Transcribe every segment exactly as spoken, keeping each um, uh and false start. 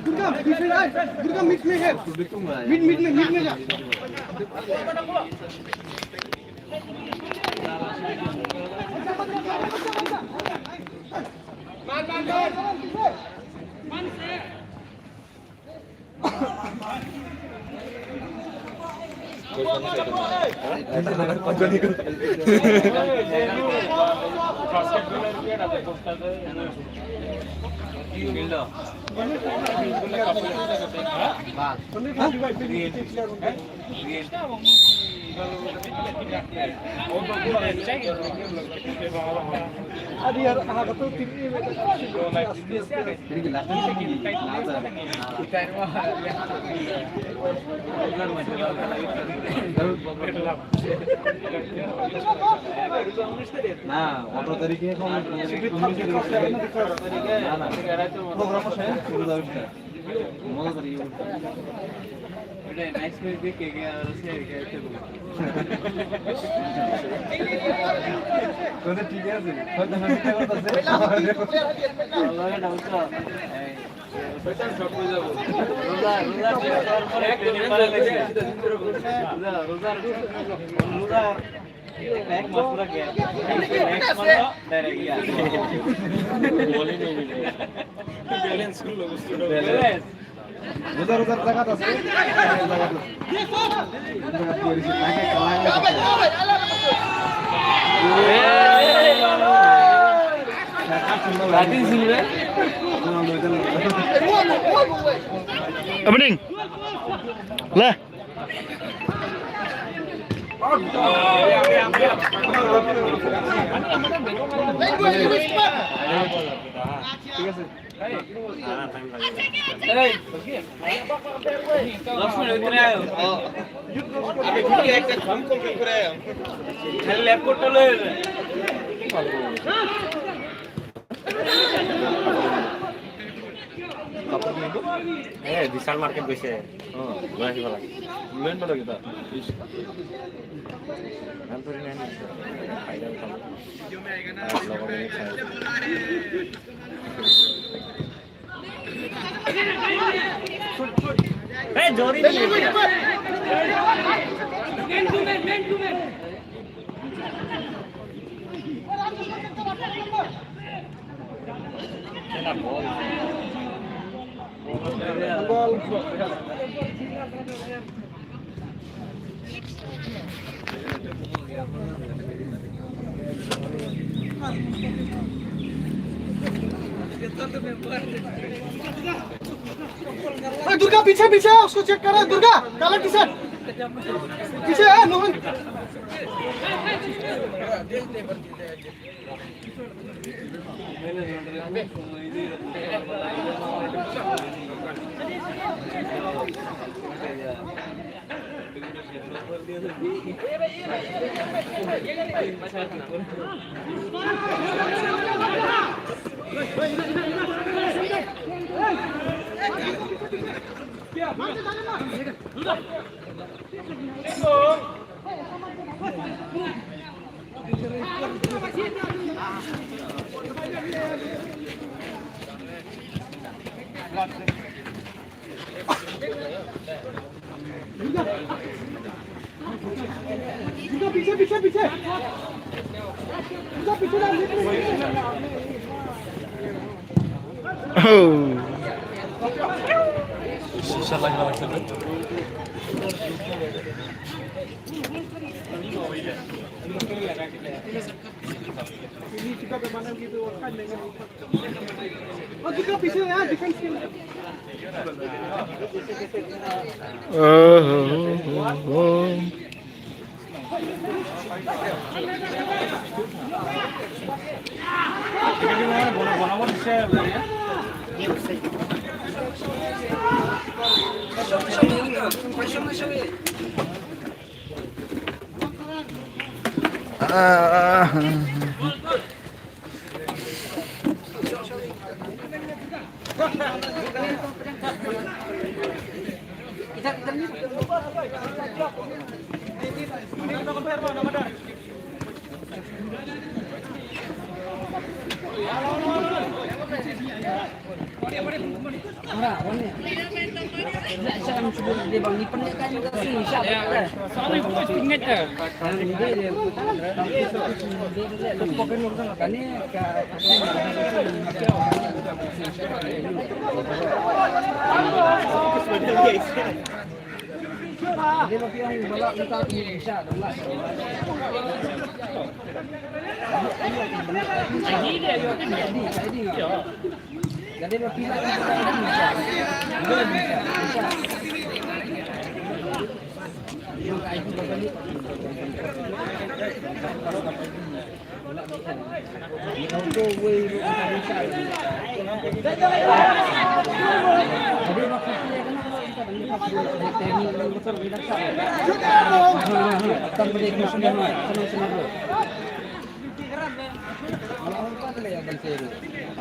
दुर्गा, बीच में आ, दुर्गा, mid में है। Mid, mid में, mid में जा। না, আঠারো তারিখে এখন না, না। প্রোগ্রাম আছে, শুরু হবে। মজা করি। ওটা next week দেখে গিয়ে আর সে গিয়ে খেলবো। ওটা ঠিক আছে। হয়তো না, ঠিক আছে। ওটা ডাউট তো। রোজা, রোজা, রোজা, রোজা, রোজা। একটা এক মাস পুরা গ্যাপ। নেক্সট মান্থ ডাইরেক্ট ইয়া। ব্যালেন্স গুলো বুঝতে হবে। ব্যালেন্স। রোজা, রোজার জাকাত আছে। জাকাত আছে। জাকাত দিয়ে দিছি। তাকে কালা কালা করতে হবে। রাতিন সিংহ। Opening. Le. ঠিক আছে। এই, দশ মিনিট ভিতরে আয়। আরে, ঠিক আছে, একটা ফোন কল করে আয়। খালি ল্যাপটপটা লয়ে আয়। কাপড় কিনবো? এ, বিশাল মার্কেট গেছে। হ্যাঁ। লয়ে আসবো লাগে। লয়ে আনবো লাগে তা। নাম ধরে নেন। ফায়দা উঠাবো। আর লগর নিয়ে খাই। এ, জরি নিয়ে। अरे दुर्गा, पीछे, पीछे, उसको चेक कर रहा है दुर्गा, काला टी शर्ट। पीछे है मोहन। पीछे, पीछे, पीछे। पीछे, पीछे। Oh.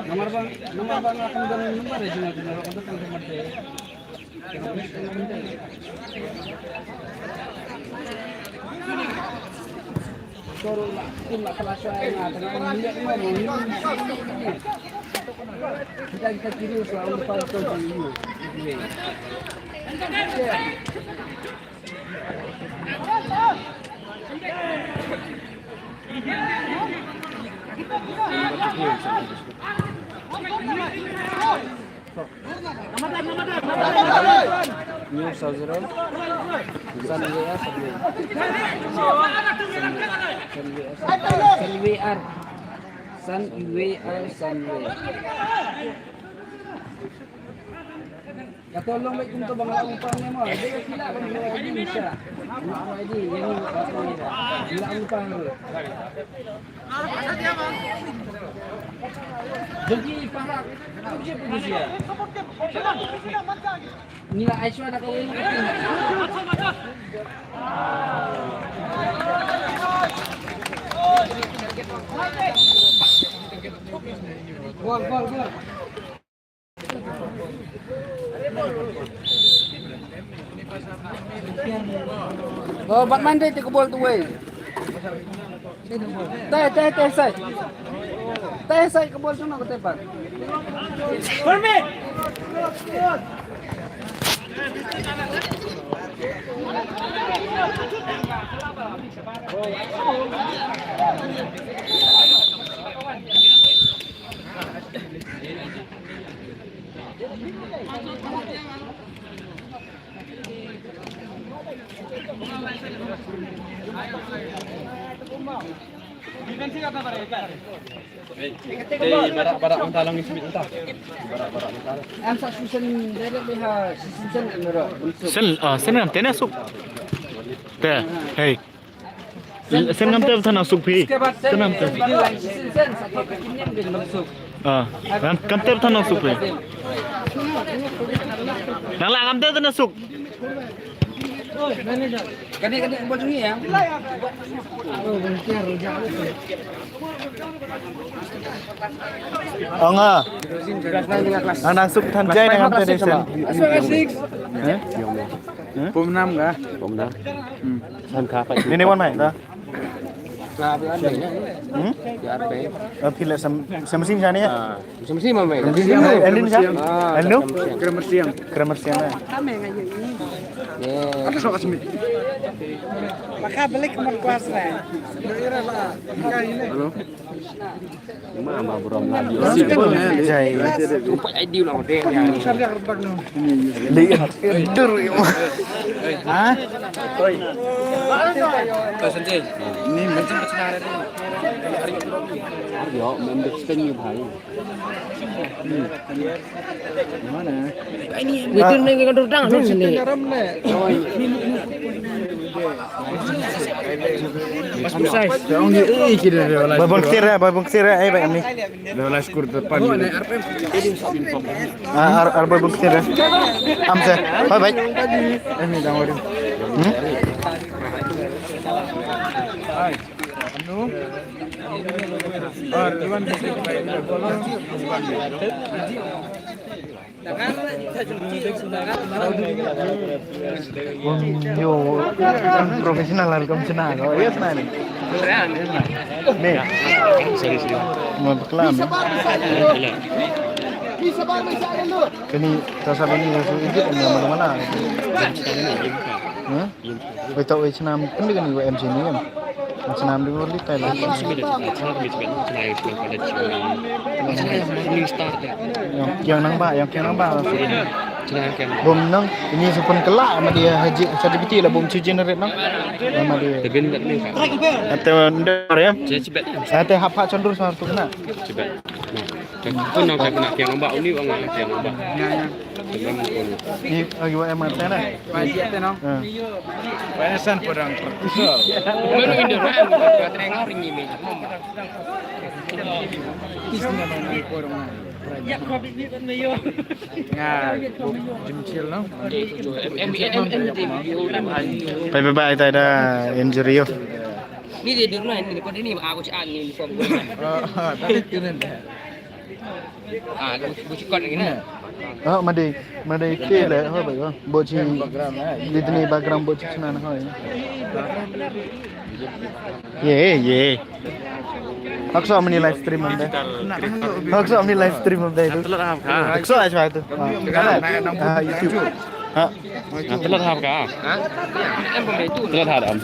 Namar ba, namar ba nga kam don namar regional general, ka don namar te. New South Wales. San W R, San W R. San W R. San W R, San W R. Ka to long leit kumto ba nga la ong pang ne mo. Dei ka kila ba nga la ong sha. Nga la ong pang. Jong ki para, jong ki position. Ngi la ai shuwa da ka wei. Gol, gol, gol. Oh, bat man dei te ka bol tu wei. Te, te, te, sai. Te, sai ka bol tu na ka te pat. Ei, barak, barak, mentah lang isi mentah. Barak, barak, mentah. Am sa susan, direct biha susan, susan, susan. Sen, ah, sen ngam te na suk. Te, hey. Sen ngam te than na suk phi. Sen ngam te. Ah, ngam, ngam te than na suk phi. Nang la ngam te than na suk. Ka dei, ka dei, ka bol jong ngi, ïa. Ong ah. Nang, nang suk than jai nang te dei sen. Heh? Heh? Pum nam ka? Pum nam. Hmm. San ka pa. Ni ni wan mai ta. Hmm? Phi leh sam, sam sim jani ya? Sam sim mal mai. Elin ka? Ah, Elin tu? Kramer Siang. Kramer Siang, eh. Ada sok asmi. Maka balik kemar kuas lah. Hello. Mama burom lagi. Jai. Upah I D ulang deh. Di dur. Ha? Oi. Ni macam macam ada. Aryo, members tengi bhai. Mana? Ini betul ni kan dudang ni. Boy bong ksir eh, boy bong ksir eh, eh, baik ni. Dah lah skur depan. Ah, ar, ar boy bong ksir eh. Am se. Bye bye. Eh, ni dah ngori. Hmm? Hai. Anu. Ar, Iwan. Yo, professional lah, bukan senang. Oh, yes, man. Yes, man. Ni. Sorry, sorry. Mau berkelam. Kani ta sa bani ka su edit ne mana mana. Huh? Wei tau wei chnam kan kani wa M C ni kan. Chnam di wali tai la. Yang kiang nang ba, yang kiang nang ba. Bom nang ini sepun kelak ma dia haji certificate la bom cu generate nang. Ma dia. Tebin kat ni ka. Ate ndar ya. Ate hapa chondur sa tu kena. Cibet. Nah, kan pun nang kena kiang ba uni wang kiang ba. Ni lagi wa emat kan? Wajib tu nang. Wajib san pedang praktis. Mana indah kan? Terengah ringi ni. Nga jimchil no. Bye bye bye tai da injury yo. Ni dia di rumah ni, kau ni aku cak ni uniform. Tapi turun dah. Ah, lu buci kau ni na. Ah, madi madi ke le, ha ba yo. Buci di ni background buci sana ha. Ye ye. Haksa mani live stream am dai. Haksa mani live stream am dai tu. Haksa ai chwa tu. Ah, YouTube. Ha. Telat hap ka? Telat hap am.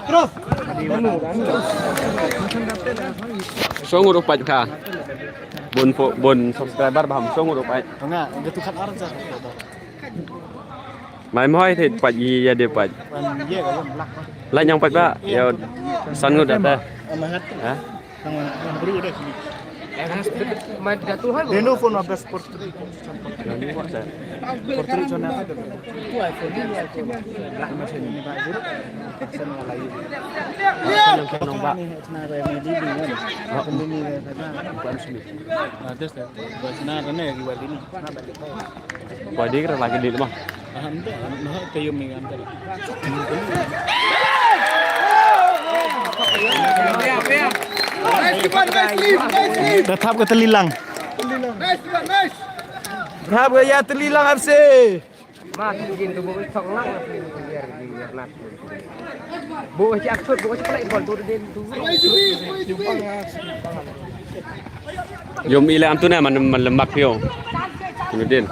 Terus. Song rupat ka. Bun bun subscriber baham song rupat. Nga, gitu kan arja. Mai moi thit pait ïa de pait. Lait nyang pait ba ïa san ngut da. Ha? Mai da tu hai. Deno phone of best portrait. Portrait chona. Tu iPhone ni iPhone. Lah macam ni ba jurut. Sen ngalai. Sen nong ba. Chna ba ni di ni. Ni ni. Bukan sini. Ada sen. Bukan chna kan ni di wali ni. Poi dik ra lagi dik mah. Da thap ka Telilang. Thap ka ïa Telilang F C. Yom ile am tu na man man lemak yo. Kemudian.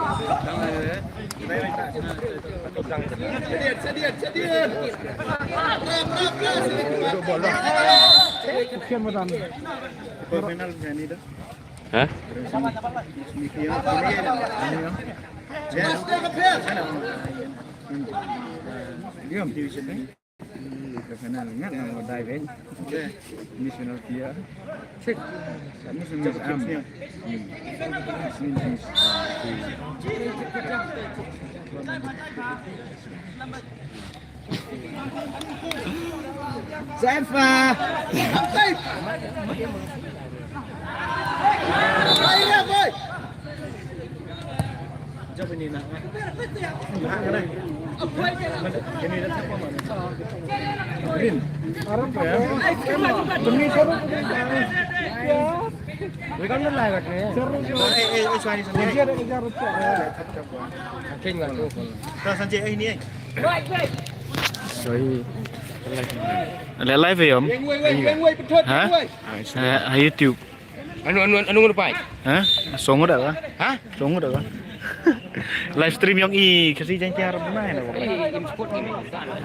Hah? Sefa. Sorry. Live, live, em? Ha? Ha, ha YouTube. Anu, anu, anu, anu, pai? Ha? Song udah, ha? Ha? Song udah, ha? Live stream yang i kasi jangan tiar pernah ya.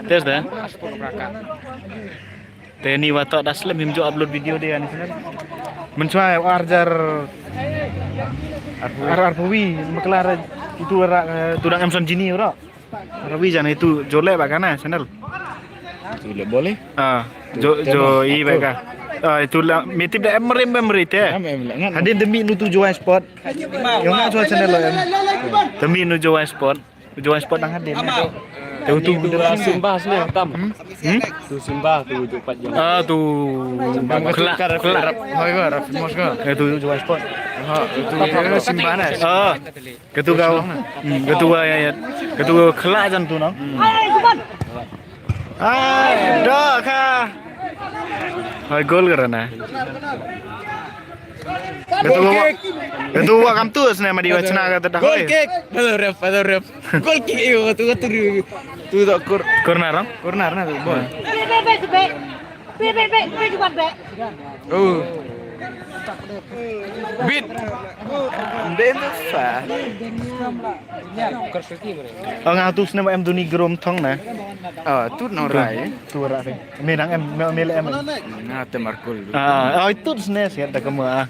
Test dah. Te ni wato da slem him ju upload video de ani senen. Menchwa arjar ar ar pui maklar itu ra tudang em son jini ro. Rawi jan itu jole ba kana channel. Jole boleh. Ah, jo jo i ba ka. Ah, itu la mitip da em rim em rite. Hadin demi nu tu Jowai Sport. Yang nak channel lo em. Demi nu Jowai Sport. Jowai Sport nang hadin. Te utu tu simbah sini tam. Hmm? Tu simbah tu tu pat jom. Ah, tu. Kelak kelak. Hoi ga rap mos ga. Eh, tu Jowai Sport. Ha, tu simbah na. Ah. Ketu kau. Hmm, ketu kau ya ya. Ketu kau kelak jan tu nang. Ai, dah ka. Hai gol kerana. Katu wa, katu wa kam tu sne ma di wa chna kata dah. Goal kick. Hello ref, hello ref. Goal kick, eh, katu, katu, tu tu kor-, corner, ah? Corner na tu, ball. Be, be, be, be, be, be, be, be, be, be. Oh. Bit. Then the fa. Oh, nga tu sne em duni grum thong na. Oh, tu no rai. Tu rai. Me nang em, me, me le em. Nga te markul. Ah, oh, tu sne siat da kamu ah.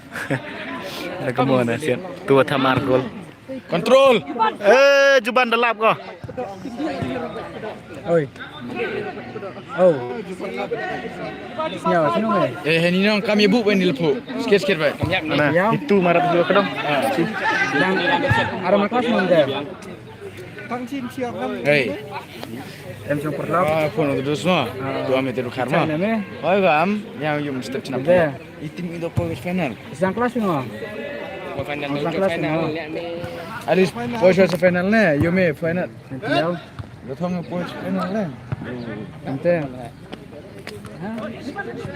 Da kamu na siat. Tu ta markul. Control. Eh, Juban da lap ko. Oi. Oh. Sñiaw, sñiaw, eh. Eh, ni nong kami bu bai ni lepu. Sikit, sikit bai. Nah, itu marap juga kedong. Yang arah mana kelas mana dia? Hey. Em song perlap. Ah, phone tu semua. Tu ame tu karma. Oi, gam, yang yum step cina. Itim itu ko final. Sang kelas semua. Ko final, sang kelas final, semua. Alis, ko sa final ne, yume final. Nanti ya. Lo thong ko final ne. Nanti.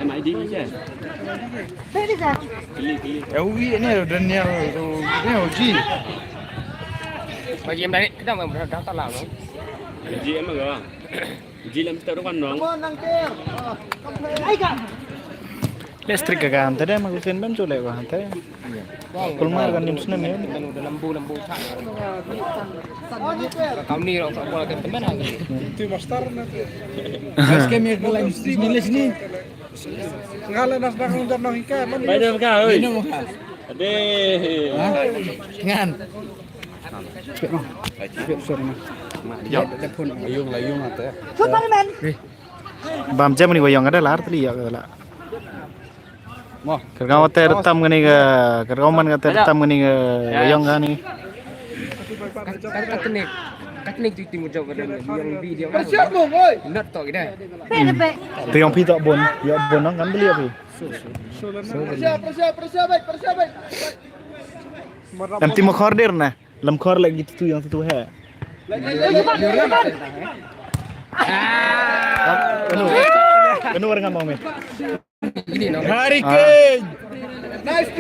Em ID ni je. Klik, klik. Eh, wi ne, Daniel tu, ne, Oji. Bagi em dah ni, kita mau dah tak lama. Oji em ga. Ji lam step rukan nong. Leh strik ka kan tade ma kusin bam chule ko han tade. Kulmar kan nim snem ya. Lambu lambu cha. Kam ni rok ko kan temen ha. Tu master na. Mas ke mi ko lain sini le sini. Ngala nas dak nong jar nong hika man. Bai dam ka oi. Minum ka. Ade. Ha? Ngan. Sorry ma. Ayung la yung ate. Superman. Bam jam ni wa yong ada lar tli ya la. Mo. Kyrkhu te tam kani ka, kyrkhu man ka te tam kani ka yong kani. Kat kat ni. Kat ni tu timu jawab ka dan yang video. Persiap mo oi. Not to gida. Tu yang pi to bon, ya bon nang kan beli api. Persiap, persiap, persiap baik, persiap baik. Em ti mo khor dir na. Lam khor lagi tu yang tu he. Anu, anu orang ngam me. Harry Kane.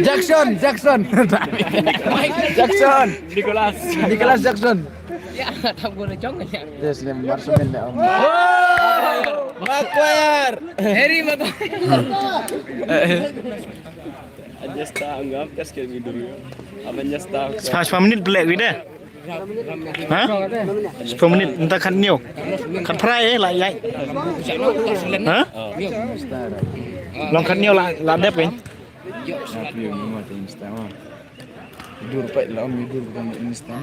Jackson, Jackson. Jackson. Nicholas. Nicholas Jackson. Ya, tak boleh jong ya. Yes, ni Marshall ni. Maguire. Harry Maguire. Anja sta anggap kas ke middle. Aba anja sta. Sepah, sepah minit belek wi deh. Ha? Sepah minit entah kat nyo. Kat prai eh lah yai. Ha? Long kat nyo lah lah dep eh. Dur pai lah om dur kan insta.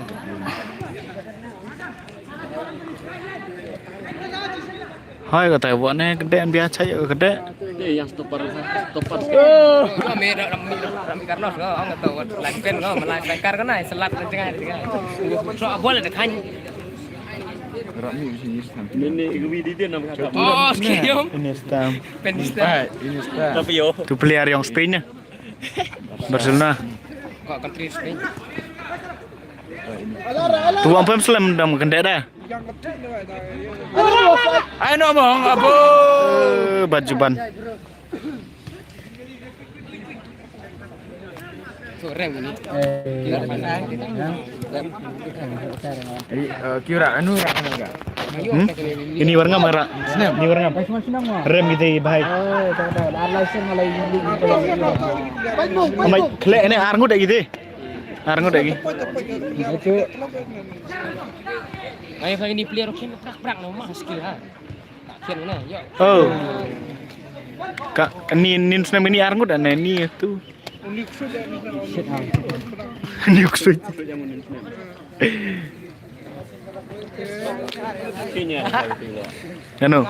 Hai kata buat ni kedek biasa ya kedek. Ni yang stopper stopper. Oh, me dah rami rami Carlos ko ang tu lakukan ko melai striker ko nai selat na tengah tengah. So abol ada kan. Rami sini stamp. Ini gwi di dia nama kata. Oh, sekian. Ini stamp. Penistan. Ini stamp. Tapi yo. Tu player yang Spain ya. Barcelona. Kok country Spain. Tu wang pem slam dam kendek dah. Ai no mong apo. Eh, baju ban. Tu rem ni. Jadi, eh, kira anu ra kan enggak? Hmm? Ini warna merah. Ini warna. Rem gitu bahai. Amai kle ini arngut gitu. Arngut lagi. Itu. Ayo kali ni player kin prak prak no mah skill ha. Tak kin na yo. Oh. Ka ni nin snam ini arngut ana ni tu. Ni uksui. Kenya. Anu.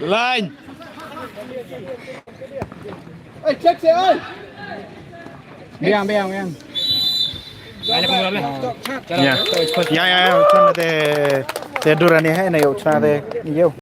Line. Biang, biang, biang. Ya. Ya, ya, ya, uchon te, te durani hai na yo, uchon te, yo.